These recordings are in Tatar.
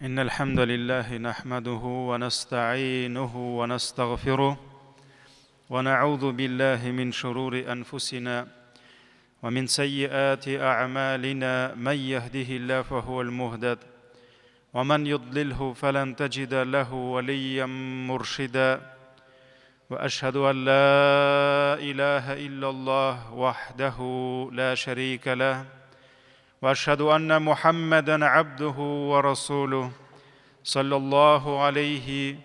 إن الحمد لله نحمده ونستعينه ونستغفره ونعوذ بالله من شرور أنفسنا ومن سيئات أعمالنا من يهده الله فهو المهتد ومن يضلله فلن تجد له وليا مرشدا واشهد ان لا اله الا الله وحده لا شريك له واشهد ان محمدا عبده ورسوله صلى الله عليه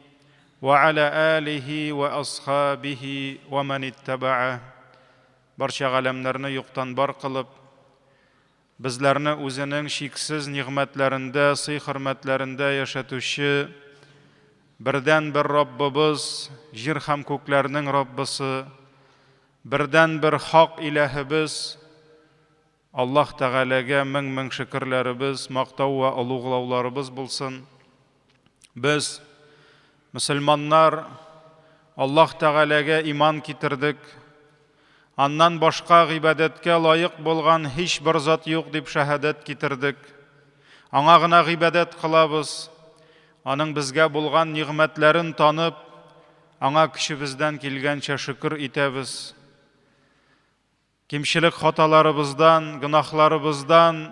وعلى اله واصحابه ومن اتبعه Барча галәмнәрне юктан бар кылып, безләрне үзенең чиксез нигъмәтләрендә, сый-хөрмәтләрендә яшәтүче бердәнбер Раббыбыз, җир һәм күкләрнең Раббысы, бердәнбер хак иләһебез Аллаһ Тәгаләгә мең-мең шөкерләребез, мактау вә олуглауларыбыз булсын. Без, мөселманнар, Аллаһ Тәгаләгә иман китердек. Аннан башка гыйбадәткә лаек булган һичбер зат юк дип шәһадәт китердек. Аңа гына гыйбадәт кылабыз. Аның безгә булган нигъмәтләрен танып, аңа көчебездән килгәнчә шөкер итәбез. Кимчелек хаталарыбыздан, гөнаһларыбыздан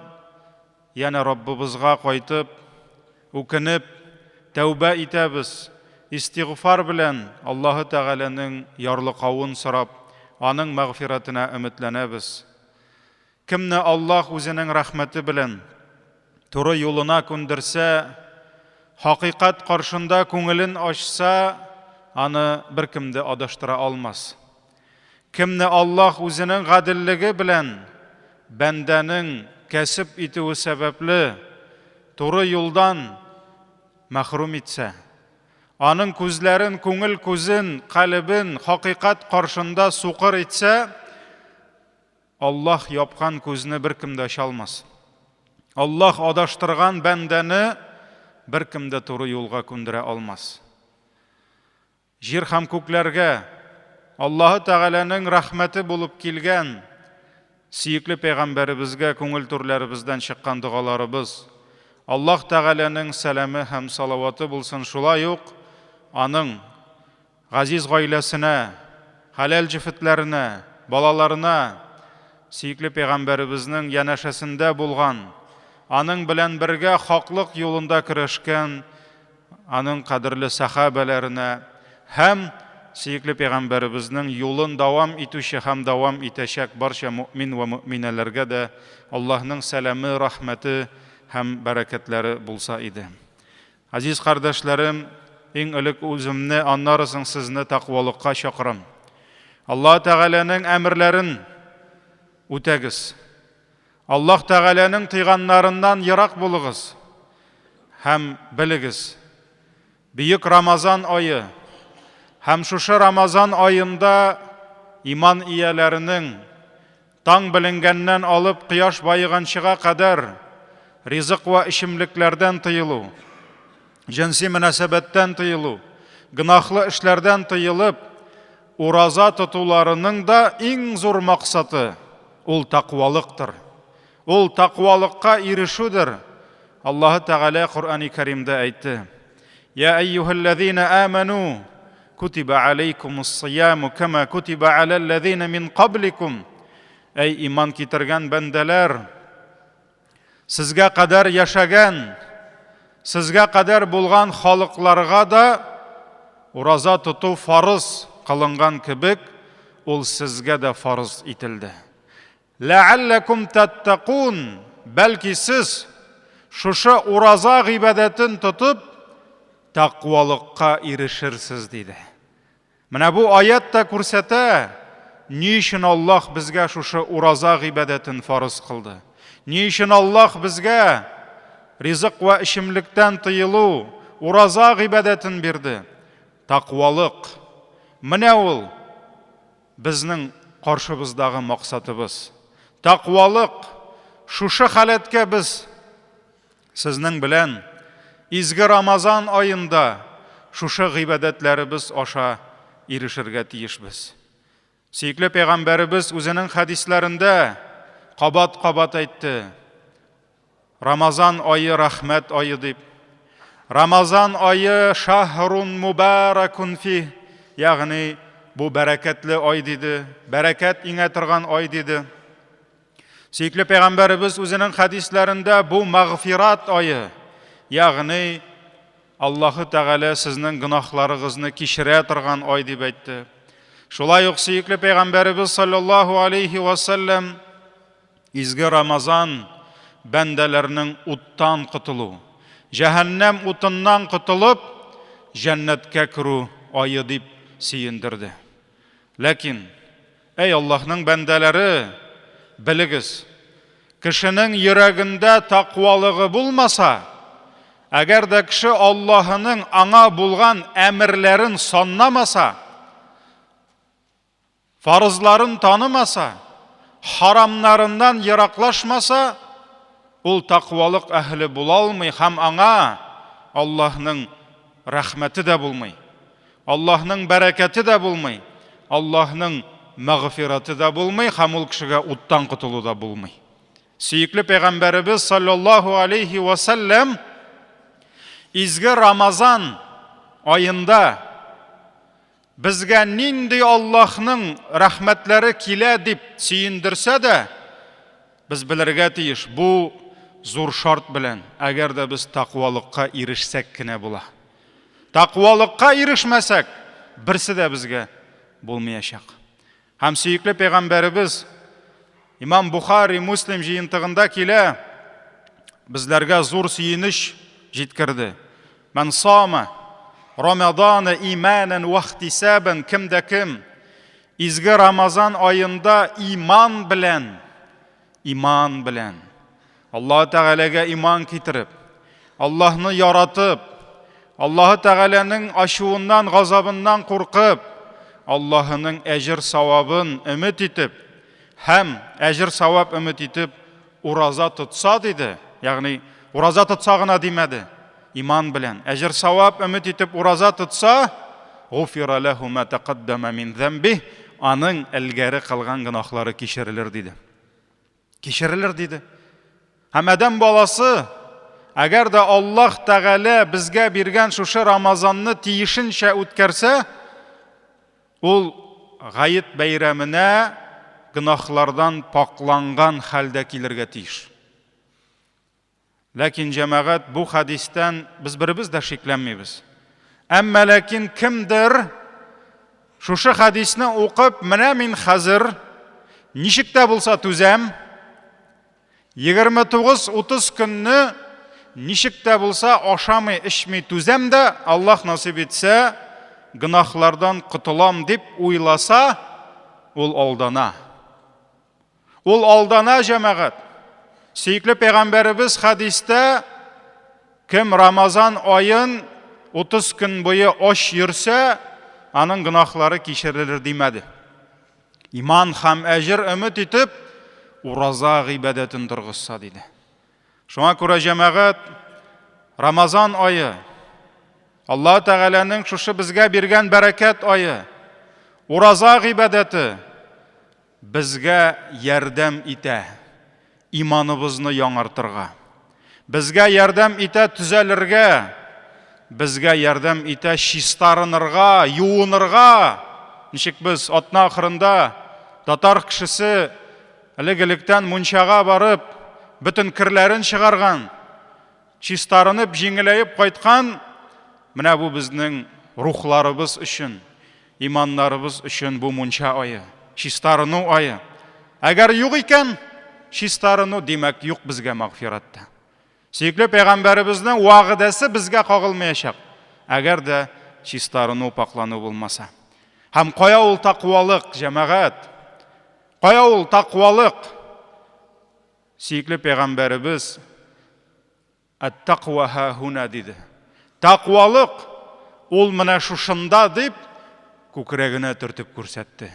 янә Раббыбызга кайтып, үкенеп, тәүбә итәбез, истигъфар белән Аллаһы Тәгаләнең ярлыкавын сорап, Аның мәгъфирәтенә өметләнәбез. Кемне Аллаһ үзенең рәхмәте белән туры юлына күндерсә, хакыйкать каршында күңелен ачса, аны беркем дә адаштыра алмас. Кемне Аллаһ үзенең гаделлеге белән бәндәнең кәсеп итүе сәбәпле туры юлдан мәхрүм итсә, аның күзләрен, күңел күзен, калебен хакыйкать каршында сукыр итсә, Аллаһ япкан күзне беркем дә ача алмас. Аллаһ адаштырган бәндәне беркем дә туры юлга күндерә алмас. Җир һәм күкләргә Аллаһы Тәгаләнең рәхмәте булып килгән сөекле пәйгамбәребезгә күңел түрләребездән чыккан догаларыбыз, Аллаһ Тәгаләнең сәламе һәм салаваты булсын, шулай ук аның газиз гаиләсенә, хәләл җефетләренә, балаларына, сөекле пәйгамбәребезнең янәшәсендә булган, аның белән бергә хаклык юлында көрәшкән аның кадерле сәхабәләренә һәм сөекле пәйгамбәребезнең юлын дәвам итүче һәм дәвам итәчәк барча мөэмин вә мөэминәләргә дә Аллаһның сәламе, рәхмәте һәм бәрәкәтләре булса иде. Газиз кардәшләрем, иң элек үземне, аннары соң сезне тәкъвалыкка чакырам. Аллаһ Тәгаләнең әмерләрен үтәгез. Аллаһ Тәгаләнең тыйганнарыннан ерак булыгыз һәм белегез, бөек Рамазан ае һәм шушы Рамазан аенда иман ияләренең таң беленгәннән алып кояш баеганчыга кадәр ризык вә эчемлекләрдән тыелу, җенси мөнәсәбәттән тыелу, гөнаһлы эшләрдән тыелып, ураза тотуларының да иң зур максаты Ул тәкъвалыктыр. Ул тәкъвалыкка ирешүдер. Аллаһы Тәгалә Коръәни Кәримдә әйтте: Я әйюһәлләзина аману, кутиба алейкумус сияму кама кутиба аләлләзина мин кабликум. Әй иман китергән бәндәләр, сезгә кадәр яшәгән, сезгә кадәр булган халыкларга да ураза тоту фарыз кылынган кебек, ул сезгә дә фарыз ителде. Ләалләкум таттакун, бәлки сез шушы ураза гыйбадәтен тотып, тәкъвалыкка ирешерсез, диде. Менә бу аят та күрсәтә, ни өчен Аллаһ безгә шушы ураза гыйбадәтен фарыз кылды. Ни өчен Аллаһ безгә ризык вә эчемлектән тыелу, ураза гыйбадәтен бирде. Тәкъвалык. Менә ул безнең каршыбыздагы максатыбыз. Тәкъвалык. Шушы халәткә без Сезнең белән изге Рамазан аенда шушы гыйбадәтләребез аша ирешергә тиешбез. Сөекле пәйгамбәребез үзенең хәдисләрендә кабат-кабат әйтте. Рамазан ае рәхмәт ае дип. Рамазан ае шаһрун мубаракун фи, ягъни бу бәрәкәтле ай диде, бәрәкәт иңә торган ай диде. Сөекле пәйгамбәребез үзенең хәдисләрендә бу мәгъфират ае, ягъни Аллаһы Тәгалә сезнең гөнаһларыгызны кичерә торган ай дип әйтте. Шулай ук сөекле пәйгамбәребез саллаллаһу алейхи ва саллям изге Рамазан бәндәләрнең уттан котылу, җәһәннәм утыннан котылып, җәннәткә керү ае дип сөендерде. Ләкин, әй Аллаһның бәндәләре, белегез, кешенең йөрәгендә тәкъвалыгы булмаса, әгәр дә кеше Аллаһының аңа булган әмерләрен саннамаса, фарызларын танымаса, харамнарыннан ераклашмаса, ул тәкъвалык әһеле була алмый һәм аңа Аллаһның рәхмәте дә булмый. Аллаһның бәрәкәте дә булмый, Аллаһның мәгъфираты да булмый һәм ул кешегә уттан котылу да булмый. Сөекле пәйгамбәребез саллаллаһу алейхи ва саллям изге Рамазан аенда безгә нинди Аллаһның рәхмәтләре килә дип сөендерсә дә, без белергә тиеш, бу зур шарт белән, әгәр дә без тәкъвалыкка ирешсәк кенә була. Тәкъвалыкка ирешмәсәк, берсе дә безгә булмаячак. Һәм сөекле пәйгамбәребез Имам Бухари Муслим җыентыгында килә, безләргә зур сөенеч җиткерде. Мән сама Рамадана иманан ва ихтисабан, кем дә кем изге Рамазан аенда иман белән, иман белән Аллаһ Тәгаләгә иман китереп, Аллаһны яратып, Аллаһ Тәгаләнең ачуыннан, газабыннан куркып, Аллаһының әҗер савабын өмет итеп һәм әҗер савап өмет итеп ураза тотса диде, ягъни ураза тотса гына димәде, иман белән әҗер савап өмет итеп ураза тотса, гуфира ләһу ма тәкаддама мин зәмби, аның элгәре кылган гөнаһлары кичерелер диде. Кичерелер диде. Һәм адәм баласы, әгәр дә Аллаһ Тәгалә безгә биргән шушы Рамазанны тиешенчә үткәрсә, ул гает бәйрәменә гөнаһлардан пакланган хәлдә килергә тиеш. Ләкин, җәмәгать, бу хәдистән без беребез дә шикләнмибез. Әмма ләкин кемдер шушы хәдисне укып, менә мин хәзер ничек тә булса түзәм, 29-30 көнне ничек тә булса ашамый, эчми түзәм дә, Аллаһ насыйп итсә, гөнаһлардан котылам дип уйласа, ул алдана. Ул алдана, җәмәгать. Сөекле пәйгамбәребез хәдистә кем Рамазан аен 30 көн буе ач йөрсә, аның гөнаһлары кичерелер димәде. Иман һәм әҗер өмет итеп, ураза гыйбадәтен торгызса диде. Шуңа күрә җәмәгать Рамазан ае Аллаһ Тәгаләнең шушы безгә биргән бәрәкәт ае, ураза гыйбадәте Безгә ярдәм итә иманыбызны яңартырга. Безгә ярдәм итә төзәлергә. Безгә ярдәм итә чистарынырга, юынырга. Ничек без атна ахырында татар кешесе элек-электән мунчага барып, бөтен керләрен чыгарган, чистарынып, җиңеләеп кайткан, менә бу безнең рухларыбыз өчен, иманнарыбыз өчен бу мунча ае, чистарыну ае. Әгәр юк икән, чистарыну, димәк, юк безгә мәгъфиратта. Сөекле пәйгамбәребезнең вәгъдәсе безгә кагылмаячак, әгәр дә чистарыну, паклану булмаса. Һәм кая ул тәкъвалык, җәмәгать? Кая ул тәкъвалык? Сөекле пәйгамбәребез Әт-тәкъва һа-һуна диде. Тәкъвалык ул менә шушында дип күкрәгенә төртеп күрсәтте.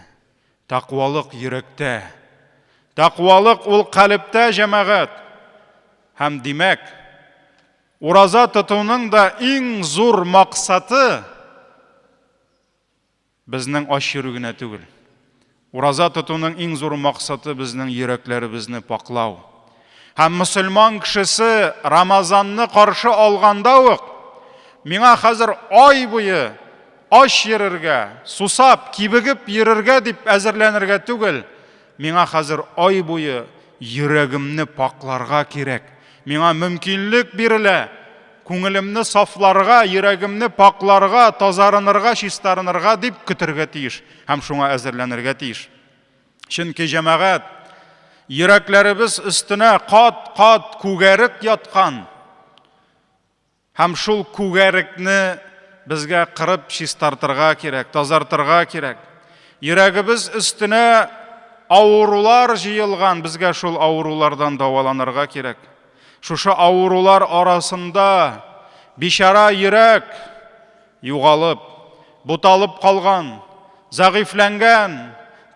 Тәкъвалык йөрәктә. Тәкъвалык ул калебтә, җәмәгать. Һәм димәк, ураза тотуның да иң зур максаты Безнең ач йөрү генә түгел. Ураза тотуның иң зур максаты безнең йөрәкләребезне паклау. Һәм мөселман кешесе Рамазанны каршы алганда ук Миңа хәзер ай буе ач йөрергә, сусап, кибегеп йөрергә дип әзерләнергә түгел. Миңа хәзер ай буе йөрәгемне пакларга кирәк. Миңа мөмкинлек бирелә, күңелемне сафларга, йөрәгемне пакларга, тазарынырга, чистарынырга дип көтергә тиеш һәм шуңа әзерләнергә тиеш. Чөнки җәмәгать, йөрәкләребез өстенә кат-кат күгәрек яткан. Һәм шул күгәрекне безгә кырып чистартырга кирәк, тазартырга кирәк. Йөрәгебез өстенә авырулар җыелган, безгә шул авырулардан дәваланырга кирәк. Шушы авырулар арасында бичара йөрәк югалып, буталып калган, зәгыйфьләнгән,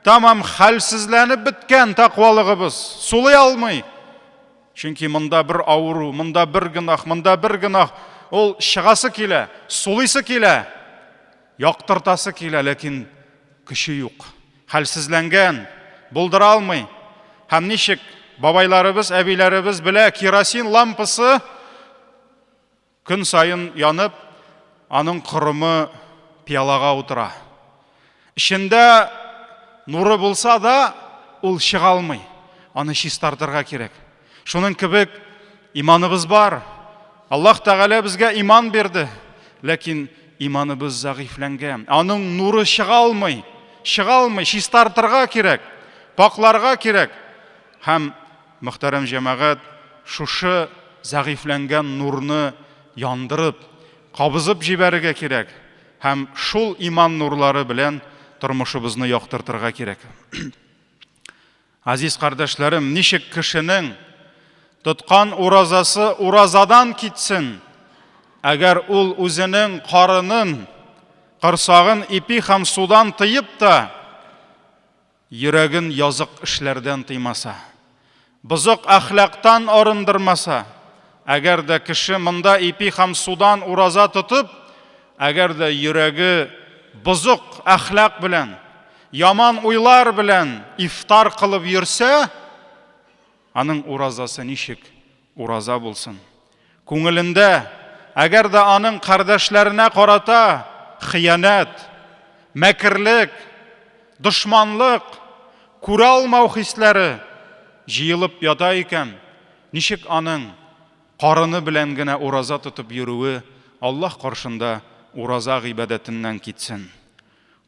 тәмам хәлсезләнеп беткән тәкъвалыгыбыз сулый алмый. Чөнки монда бер авыру, монда бер гөнаһ, монда бер гөнаһ. Ул чыгасы килә, сулыйсы килә, яктыртасы килә, ләкин көче юк. Хәлсезләнгән, булдыра алмый. Һәм ничек бабайларыбыз, әбиләребез белә, керосин лампасы Көн саен янып, аның корымы пиалага утыра. Эчендә нуры булса да, ул чыга алмый. Аны чистартырга кирәк. Шуның кебек иманыбыз бар. Аллаһ Тәгалә безгә иман бирде. Ләкин иманыбыз зәгыйфьләнгән. Аның нуры чыга алмый. Чыга алмый, чистартырга кирәк. Пакларга кирәк. Һәм Мөхтәрәм җәмәгать, шушы зәгыйфьләнгән нурны яндырып, кабызып җибәрергә кирәк һәм шул иман нурлары белән тормышыбызны яктыртырга кирәк. Азиз кардәшләрем, ничек кешенең тоткан уразасы уразадан китсен, әгәр ул үзенең карынын, корсагын ипи һәм судан тыеп та, Йөрәген язык эшләрдән тыймаса, бозык әхлактан арындырмаса, әгәр дә кеше монда ипи һәм судан ураза тотып, әгәр дә йөрәге бозык әхлак белән, яман уйлар белән ифтар кылып йөрсә, аның уразасы ничек ураза булсын? Күңелендә, әгәр дә аның кардәшләренә карата хыянәт, мәкерлек, дошманлык, күрә алмау хисләре җыелып ята икән, ничек аның карыны белән генә ураза тотып йөрүе Аллаһ каршында ураза гыйбадәтеннән китсен?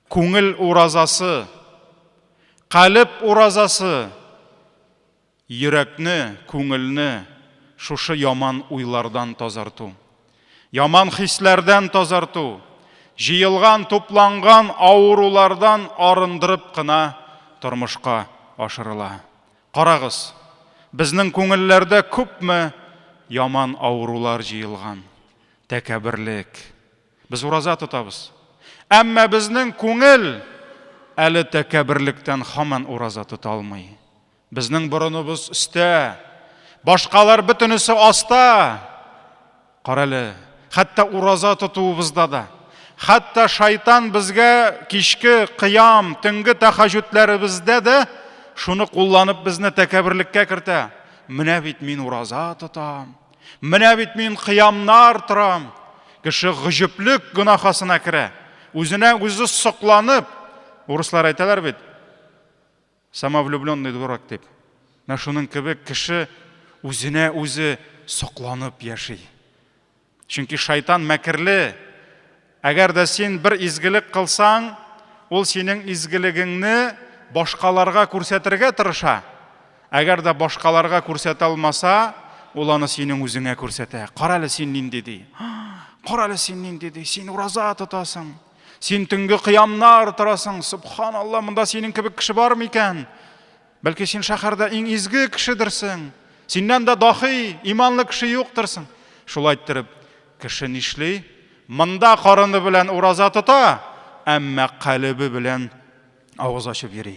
Күңел уразасы, калеб уразасы, Йөрәкне, күңелне шушы яман уйлардан тазарту, яман хисләрдән тазарту, җыелган, тупланган авырулардан арындырып кына тормышка ашырыла. Карагыз, безнең күңелләрдә күпме яман авырулар җыелган. Тәкәбберлек. Без ураза тотабыз. Әмма безнең күңел әле тәкәбберлектән һаман ураза тота алмый. Безнең борыныбыз өстә, башкалар бөтенесе аста. Карале, хәтта ураза тотуыбызда да, хәтта шайтан безгә кичке кыям, төнге тәхәҗүдләребездә дә шуны кулланып безне тәкәбберлеккә кертә. Менә бит мин ураза тотам. Менә бит мин кыямнар торам. Кеше гөҗеплек гөнаһасына керә. Үзенә үзе сокланып, урыслар әйтәләр бит, самовлюбленный дурак дип. Менә шуның кебек кеше үзенә үзе сокланып яши. Чөнки шайтан мәкерле. Әгәр дә син бер изгелек кылсаң, ул синең изгелегеңне башкаларга күрсәтергә тырыша. Әгәр дә башкаларга күрсәтә алмаса, ул аны синең үзеңә күрсәтә. Кара әле син нинди ди. Кара әле син нинди ди. Син ураза тотасың. Син төнге кыямнар торасың. Субханалла, монда синең кебек кеше бар микән? Бәлки син шәһәрдә иң изге кешедерсең. Синнән дә дахи, иманлы кеше юктырсың. Шулай иттереп, кеше нишли? Монда карыны белән ураза тота, әмма калебе белән авыз ачып йөри.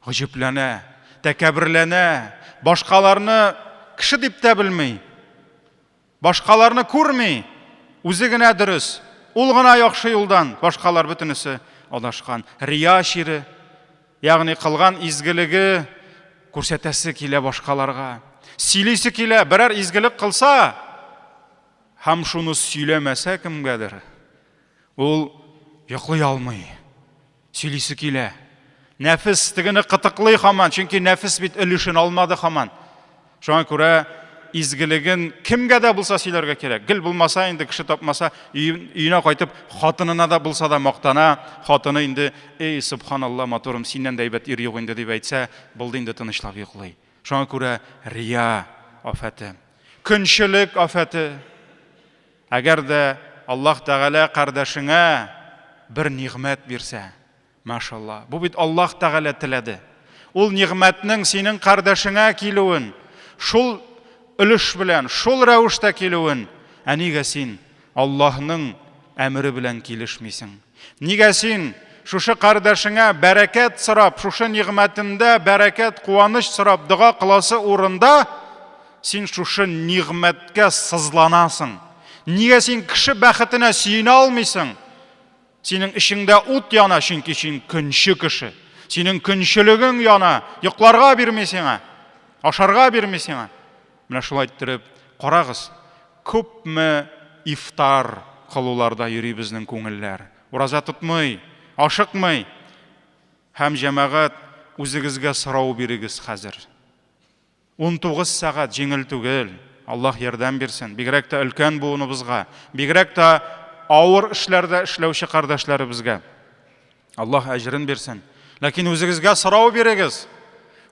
Гаҗәпләнә, тәкәбберләнә, башкаларны кеше дип тә белми. Башкаларны күрми, үзе генә дөрес, ул гына яхшы юлдан, башкалар бөтенесе адашкан. Рия чире, ягъни кылган изгелеге күрсәтәсе килә башкаларга. Сөйлисе килә, берәр изгелек кылса, Һәм шуны сөйләмәсә кемгәдер, ул йоклый алмый. Сөйлисе килә. Нәфес тегене кытыклый һаман, чөнки нәфес бит өлешен алмады һаман. Шуңа күрә изгелеген кемгә дә булса сөйләргә кирәк. Гел булмаса инде кеше тапмаса, өенә кайтып хатынына да булса да мактана. Хатыны инде, "Эй, субханалла, матурым, синнән дә әйбәт ир юк инде" дип әйтсә, булды инде тынычлап йоклый. Шуңа күрә рия афәте, көнчелек афәте. Әгәр дә Аллаһ Тәгалә кардәшеңә бер нигъмәт бирсә, машалла, бу бит Аллаһ Тәгалә теләде. Ул нигъмәтнең синең кардәшеңә килүен, шул өлеш белән, шул рәвештә килүен, ә нигә син Аллаһның әмере белән килешмисең? Нигә син шушы кардәшеңә бәрәкәт сорап, шушы нигъмәтендә бәрәкәт, куаныч сорап дога кыласы урында, син шушы нигъмәткә сызланасың? Нигә син кеше бәхетенә сөенә алмыйсың? Синең эчеңдә ут яна, чөнки син көнче кеше. Синең көнчелегең яна, йокларга бирми сиңа, ашарга бирми сиңа. Менә шулай иттереп, карагыз, күпме ифтар кылуларда йөри безнең күңелләр. Ураза тотмый, ашыкмый. Һәм җәмәгать, үзегезгә сорау бирегез хәзер. 19 сәгать җиңел түгел. Аллаһ ярдәм бирсен. Бигрәк тә өлкән буыныбызга, бигрәк тә авыр эшләрдә эшләүче кардәшләребезгә. Аллаһ әҗерен бирсен. Ләкин үзегезгә сорау бирегез.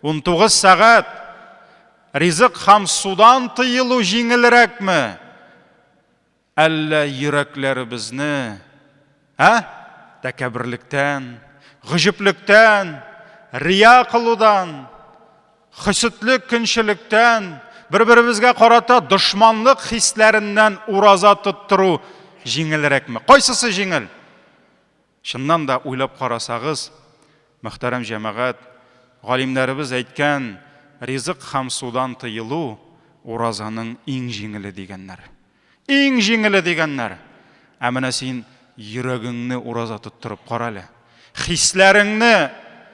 19 сәгать ризык һәм судан тыелу җиңелрәкме? Әллә йөрәкләребезне, ә? Тәкәбберлектән, гаҗәплектән, рия кылудан, хөсетлек, көнчелектән, бер-беребезгә карата дошманлык хисләреннән ураза тоттыру җиңелрәкме? Кайсысы җиңел? Чыннан да уйлап карасагыз, мөхтәрәм җәмәгать, галимнәребез әйткән ризык һәм судан тыелу уразаның иң җиңеле дигәннәр. Иң җиңеле дигәннәр. Ә менә син йөрәгеңне ураза тоттырып кара әле. Хисләреңне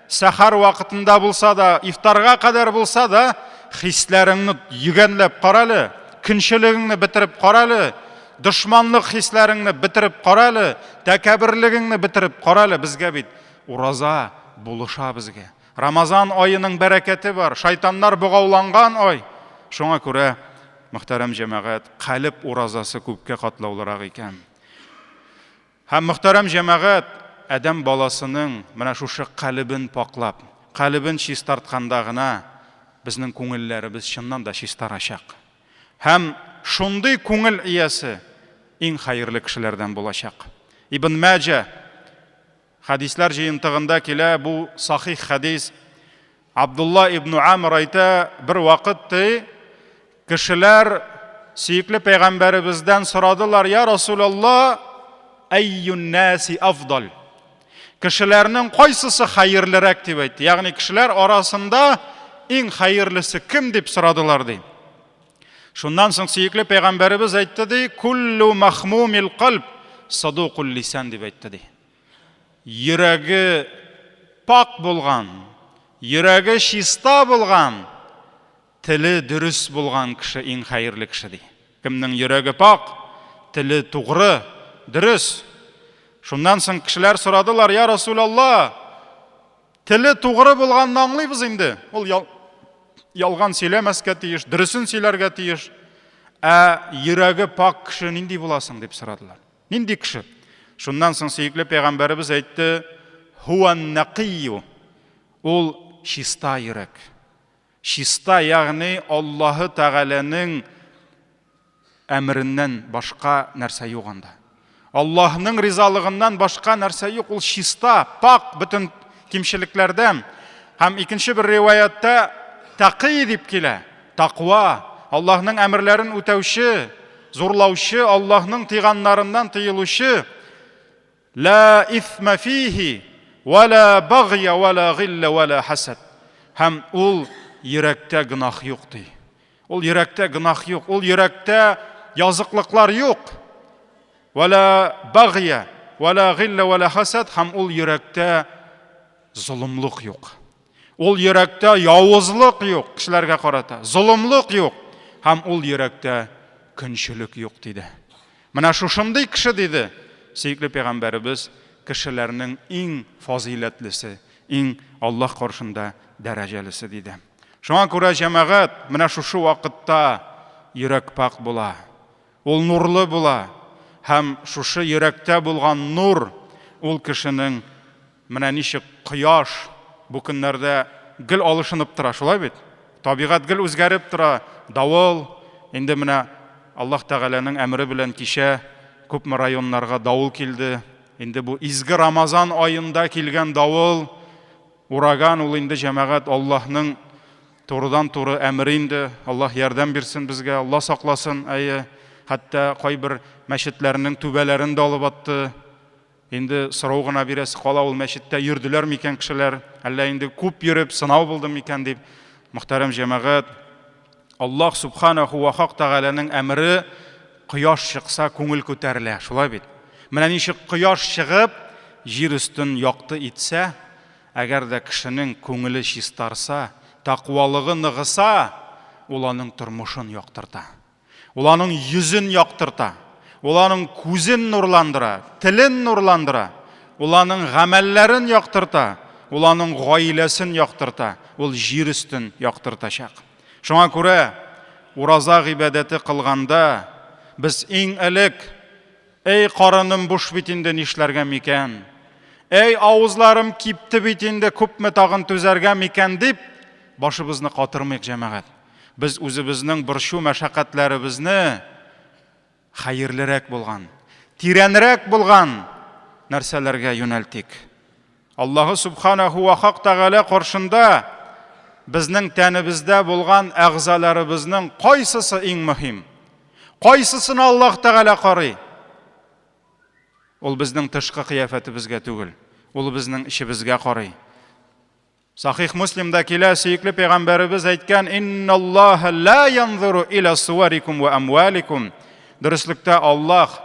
сәхәр вакытында булса да, ифтарга кадәр булса да, хисләреңне йөгәнләп кара әле, көнчелегеңне бетереп кара әле, дошманлык хисләреңне бетереп кара әле, тәкәбберлегеңне бетереп кара әле. Безгә бит ураза булыша безгә. Рамазан аеның бәрәкәте бар, шайтаннар богауланган ай. Шуңа күрә, мөхтәрәм җәмәгать, калеб уразасы күпкә катлаулырак икән. Һәм, мөхтәрәм җәмәгать, адәм баласының менә шушы калебен пакълап, калебен чистартканда гына безнең күңелләребез чыннан да чистарачак. Һәм шундый күңел иясе иң хәерле кешеләрдән булачак. Ибн Мәҗә хәдисләр җыентыгында килә бу сахих хәдис. Абдулла ибн Амр әйтә, бер вакыт ди, кешеләр сөекле пәйгамбәребездән сорадылар, я Расулалла, әйюн наси афдал? Кешеләрнең кайсысы хәерлерәк дип әйтте. Ягъни кешеләр арасында иң хәерлесе кем дип сорадылар ди. Шуннан соң сөекле пәйгамбәребез әйтте ди, куллу махмумил кальб садукул лисан дип әйтте ди. Йөрәге пак булган, йөрәге чиста булган, теле дөрес булган кеше иң хәерле кеше ди. Кемнең йөрәге пак, теле тугры, дөрес. Шуннан соң кешеләр сорадылар, я Расулалла, теле тугры булганны аңлыйбыз инде. Ул ял, ялган сөйләмәскә тиеш, дөресен сөйләргә тиеш. Ә йөрәге пак кеше нинди буласың дип сорадылар. Нинди кеше? Шуннан соң сөекле пәйгамбәребез әйтте, Хуан нәкыйю. Ул чиста йөрәк. Чиста, ягъни Аллаһы Тәгаләнең әмереннән башка нәрсә юк анда. Аллаһның ризалыгыннан башка нәрсә юк. Ул чиста, пак бөтен кимчелекләрдән. Һәм икенче бер риваятта тәкый дип килә. Таква, Аллаһның әмерләрен үтәүче, зурлаучы, Аллаһның тыйганнарыннан тыелучы. Ла исма фихи, ва ла багъя, ва ла гилля, ва ла хасад. Һәм ул йөрәктә гөнаһ юк ди. Ул йөрәктә гөнаһ юк, ул йөрәктә языклыклар юк. Ва ла багъя, ва ла гилля, ва ла хасад һәм ул йөрәктә золымлык юк. Ул йөрәктә явызлык юк кешеләргә карата, золымлык юк һәм ул йөрәктә көнчелек юк диде. Менә шушындый кеше, диде сөекле пәйгамбәребез, кешеләрнең иң фазыйләтлесе, иң Аллаһ каршында дәрәҗәлесе, диде. Шуңа күрә, җәмәгать, менә шушы вакытта йөрәк пакь була. Ул нурлы була. Һәм шушы йөрәктә булган нур ул кешенең менә ничек кояш бу көннәрдә гел алышынып тора, шулай бит? Табигать гел үзгәреп тора, давыл, инде менә Аллаһ Тәгаләнең әмере белән кичә күпме районнарга давыл килде. Инде бу изге Рамазан аенда килгән давыл, ураган ул инде җәмәгать Аллаһның турыдан-туры әмере инде. Аллаһ ярдәм бирсен безгә, Аллаһ сакласын, әйе. Хәтта кайбер мәчетләрнең түбәләрен дә алып атты. Инде сорау гына бирәсе кала, ул мәчеттә йөрделәр микән кешеләр, әллә инде күп йөреп сынау булды микән дип. Мөхтәрәм җәмәгать, Аллаһ субханаху ва хак тәгаләнең әмере кояш чыкса күңел күтәрелә, шулай бит? Менә ничек кояш чыгып, җир өстен якты итсә, әгәр дә кешенең күңеле чистарса, тәкъвалыгы ныгыса, ул аның тормышын яктырта. Ул аның йөзен яктырта. Ул аның күзен нурландыра, телен нурландыра. Ул аның гамәлләрен яктырта. Ул аның гаиләсен яктырта. Ул җир өстен яктыртачак. Шуңа күрә ураза гыйбадәте кылганда без иң элек Әй, карыным буш бит инде, нишләргә микән? Әй, авызларым кипте бит инде, күпме тагын түзәргә микән дип, башыбызны катырмыйк, җәмәгать. Без үзебезнең борчу-мәшәкатьләребезне хәерлерәк булган, тирәнрәк булган нәрсәләргә юнәлтик. Аллаһы Субханаху ва Хак Тәгалә каршында безнең тәнебездә булган әгъзаларыбызның кайсысы иң мөһим? Кайсысына Аллаһ Тәгалә карый? Ул безнең тышкы кыяфәтебезгә түгел, ул безнең эчебезгә карый. Сахих Муслимда килә, сөекле пәйгамбәребез әйткән: "Инналлаһа ла янзуру иля суарикум ва амваликум." Дөреслектә Аллаһ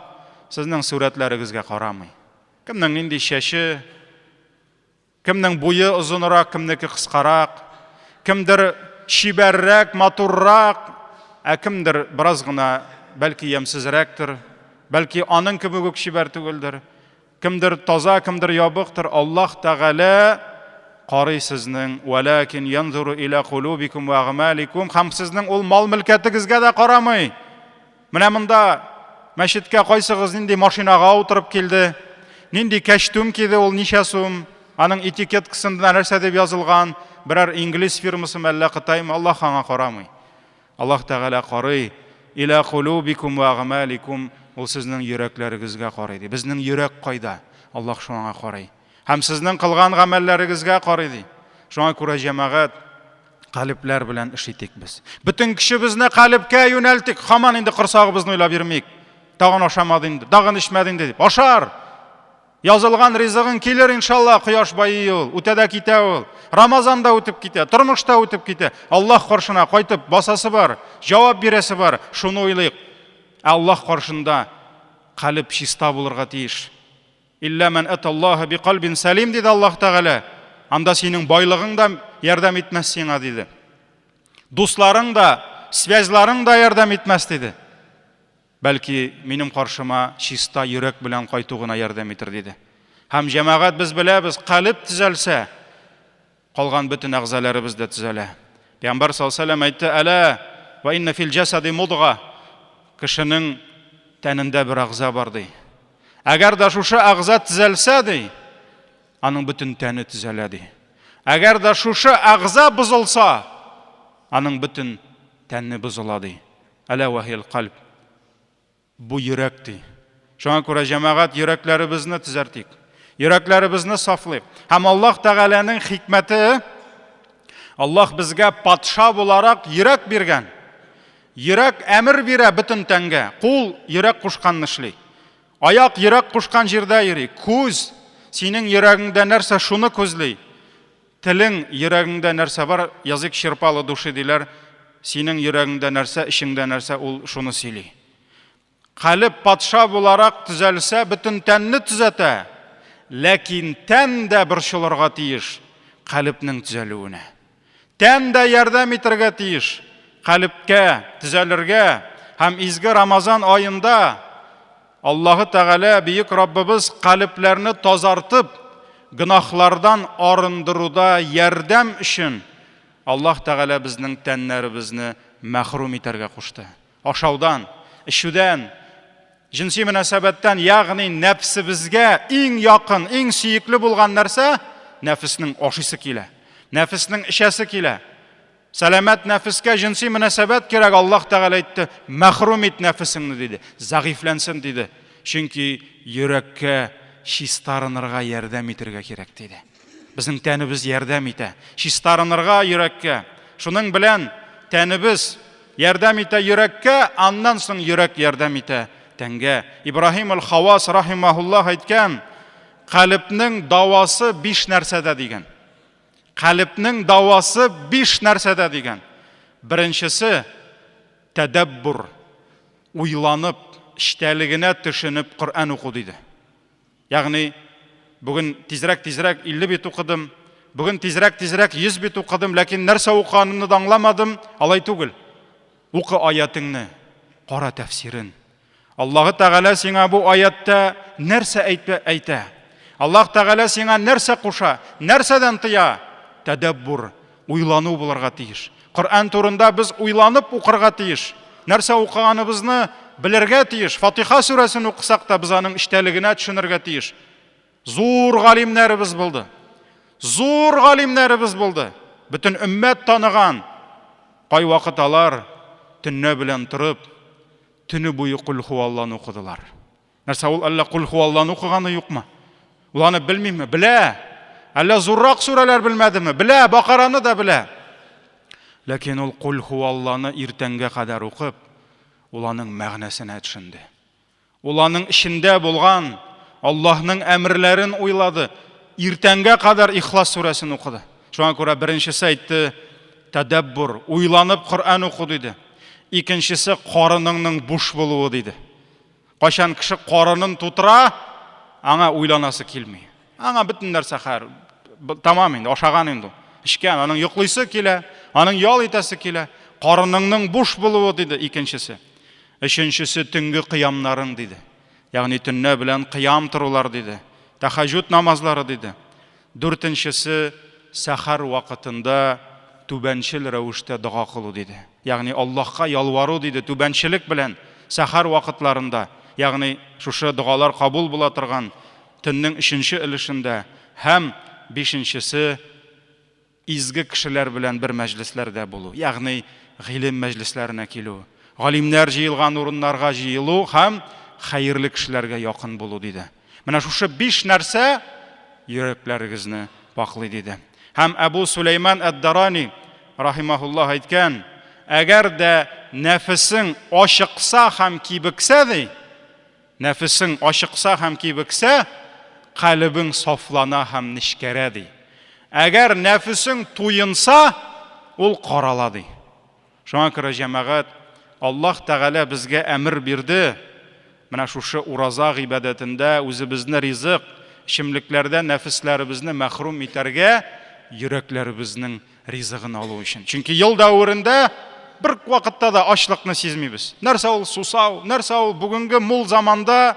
сезнең сурәтләрегезгә карамый. Кемнең нинди чәче, кемнең буе озынрак, кемнеке кыскарак, кемдер чибәррәк, матуррак, ә кемдер бераз гына бәлки ямьсезрәктер, бәлки аның кебек үк чибәр түгелдер. Кемдер таза, кемдер ябыктыр. Аллаһ Тәгалә карый сезнең, вәләкин янзуру иля кулубикум ва әгъмаликум, һәм сезнең ул мал-мөлкәтегезгә дә карамый. Менә монда мәчеткә кайсыгыз нинди машинага утырып килде, нинди кәчтүм киде, ул ничә сум, аның этикеткасында нәрсә дип язылган, берәр инглиз фирмасымы, әллә кытаймы, Аллаһ аңа карамый. Аллаһ Тәгалә карый, Илә кулубикум ва әгъмаликум, ул сезнең йөрәкләрегезгә карый ди. Безнең йөрәк кайда? Аллаһ шуңа карый. Һәм сезнең кылган гамәлләрегезгә карый ди. Шуңа күрә җәмәгать калебләр белән эш итик без. Бөтен көчебезне калебкә юнәлтик. Хаман инде корсагыбызны уйлап йөрмик. Тагын ашамады инде, тагын эчмәде инде дип. Ашар! Язылган ризыгың килер иншалла, кояш байый ул, үтә дә китә ул. Рамазан да үтеп китә, тормыш та үтеп китә. Аллаһ каршына кайтып басасы бар, җавап бирәсе бар. Шуны уйлыйк. Ә Аллаһ каршында калеб чиста булырга тиеш. Илля ман аталлаһа би кальбин салим диде Аллаһ Тәгалә. Анда синең байлыгың да ярдәм итмәс сиңа диде. Дусларың да, связьларың да ярдәм итмәс диде. Бәлки минем каршыма чиста йөрәк белән кайту гына ярдәм итер диде. Һәм җәмәгать без беләбез, калеб төзәлсә, Калган бөтен әгъзаларыбыз да төзәлә. Пәйгамбәр саллаллаһу алейһи әйтте, Әлә ва инна фил җәсади мудга. Кешенең тәнендә бер әгъза бар ди. Әгәр дә шушы әгъза төзәлсә ди, аның бөтен тәне төзәлә ди. Әгәр дә шушы әгъза бозылса, аның бөтен тәне бозыла ди. Әлә ва хиял кальб. Бу йөрәк ди. Шуңа күрә җәмәгать йөрәкләребезне төзәртик. Йөрәкләребезне сафлыйк. Һәм Аллаһ Тәгаләнең хикмәте Аллаһ безгә патша буларак йөрәк биргән. Йөрәк әмер бирә бөтен тәнгә. Кул йөрәк кушканны эшли. Аяк йөрәк кушкан җирдә йөри. Күз синең йөрәгеңдә нәрсә шуны күзли. Телең, йөрәгеңдә нәрсә бар, язык черпало души диләр, синең йөрәгеңдә нәрсә, эчеңдә нәрсә, ул шуны сөйли. Калеб патша буларак төзәлсә, бөтен тәнне төзәтә, ләкин тән дә борчылырга тиеш калебнең төзәлүенә. Тән дә ярдәм итәргә тиеш калебкә төзәлергә һәм изге Рамазан аенда. Аллаһы Тәгалә, бөек Раббыбыз, калебләрне тазартып, гөнаһлардан арындыруда ярдәм өчен Аллаһ Тәгалә безнең тәннәребезне мәхрүм итәргә кушты. Ашаудан, эчүдән, җенси мөнәсәбәттән, ягъни нәфсебезгә иң якын, иң сөекле булган нәрсә, нәфеснең ашыйсы килә, нәфеснең эчәсе килә. Сәламәт нәфескә җенси мөнәсәбәт кирәк, Аллаһ Тәгалә әйтте, мәхрүм ит нәфесеңне, диде, зәгыйфьләнсен, диде. Чөнки йөрәккә чистарынырга ярдәм итергә кирәк, диде. Безнең тәнебез ярдәм итә. Чистарынырга йөрәккә. Шуның белән тәнебез ярдәм итә йөрәккә, аннан соң йөрәк ярдәм итә тәнгә. Ибраһим аль-Хавас рахимахуллах әйткән, калебнең давасы биш нәрсәдә дигән. Калебнең давасы биш нәрсәдә дигән. Беренчесе тәдәббур, уйланып, эчтәлегенә төшенеп Коръән уку диде. Ягъни бүген тизрәк-тизрәк 50 бит укыдым, бүген тизрәк-тизрәк 100 бит укыдым, ләкин нәрсә укыганымны да аңламадым, алай түгел. Укы аятеңне, кара тәфсирен. Аллаһы Тәгалә сиңа бу аятта нәрсә әйтә? әйтә? Аллаһ Тәгалә сиңа нәрсә куша? Нәрсәдән тыя? Тәдәббур, уйлану булырга тиеш. Коръән турында без уйланып укырга тиеш. Нәрсә укыганыбызны белергә тиеш. Фатиха сүрәсен укысак та без аның эчтәлегенә төшенергә тиеш. Зур галимнәребез булды. Зур галимнәребез булды. Бөтен өммәт таныган. Кайвакыт алар төнлә белән торып, төне буе Кул хуалланы укыдылар. Нәрсә ул әллә Кул хуалланы укыганы юкмы? Ул аны белмиме? Белә. Әллә зуррак сүрәләр белмәдеме? Белә, Бакараны да белә. Ләкин ул Кул хуалланы иртәнгә кадәр укып, ул аның мәгънәсенә төшенде. Ул аның эчендә булган Аллаһның әмерләрен уйлады. Иртәнгә кадәр Ихлас сүрәсен укыды. Шуңа күрә беренчесе әйтте, тәдәббур, уйланып Коръән уку диде. Икенчесе карыныңның буш булуы диде. Кайчан кеше карынын тутыра, аңа уйланасы килми. Аңа бөтен нәрсә хәр, тамам инде, ашаган инде. Эчкән, аның йоклыйсы килә, аның ял итәсе килә. Карыныңның буш булуы диде икенчесе. Өченчесе төнге кыямнарың диде. Ягъни төнлә белән кыям торулар диде. Тәхәҗүд намазлары диде. Дүртенчесе сәхәр вакытында түбәнчел рәвештә дога кылу диде. Ягъни Аллаһка ялвару диде түбәнчелек белән сәхәр вакытларында, ягъни шушы догалар кабул була торган төннең өченче өлешендә һәм бишенчесе изге кешеләр белән бер мәҗлесләрдә булу, ягъни гыйлем мәҗлесләренә килү, галимнәр җыелган урыннарга җыелу һәм хәерле кешеләргә якын булу, диде. Менә шушы биш нәрсә йөрәкләрегезне пакълый, диде. Һәм Әбу Сулейман әд-Дарани рахимахуллаһ әйткән, әгәр дә нәфесең ачыкса һәм кибексә, ди, Нәфесең ачыкса һәм кибексә, калебең сафлана һәм нечкәрә, ди. Әгәр нәфесең туенса, ул карала, ди. Шуңа күрә, җәмәгать, Аллаһ Тәгалә безгә әмер бирде, менә шушы ураза гыйбадәтендә үзебезне ризык, эчемлекләрдән нәфесләребезне мәхрүм итәргә, йөрәкләребезнең ризыгын алу өчен. Чөнки ел дәверендә бер вакытта да ачлыкны сизмибез. Нәрсә ул сусау, нәрсә ул бүгенге мул заманда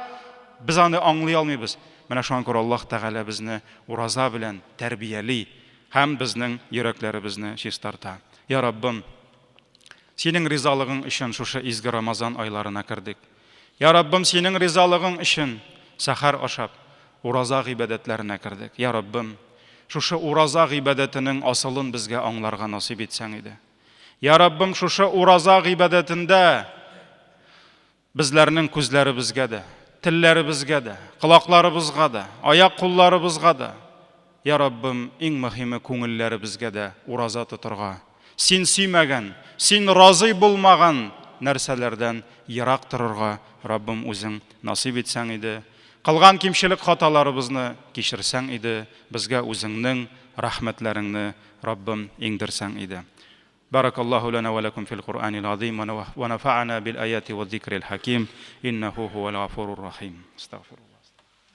без аны аңлый алмыйбыз. Менә шуңа күрә Аллаһ Тәгалә безне ураза белән тәрбияли һәм безнең йөрәкләребезне чистарта. Я Раббым, Синең ризалыгың өчен шушы изге Рамазан айларына кердек. Я Раббым, Синең ризалыгың өчен сәхәр ашап, ураза гыйбадәтләренә кердек. Я Раббым, шушы ураза гыйбадәтенең асылын безгә аңларга насыйп итсәң иде. Я Раббым, шушы ураза гыйбадәтендә Безләрнең күзләребезгә дә, телләребезгә дә, колакларыбызга да, аяк-кулларыбызга да, йа Раббым, иң мөһиме күңелләребезгә дә ураза тотырга, Син сөймәгән, Син разый булмаган нәрсәләрдән ерак торырга, Раббым, Үзең насыйп итсәң иде. Кылган кимчелек-хаталарыбызны кичерсәң иде, безгә Үзеңнең рәхмәтләреңне, Раббым, иңдерсәң иде. بارك الله لنا ولكم في القرآن العظيم ونفعنا بالآيات والذكر الحكيم إنه هو الغفور الرحيم استغفر الله.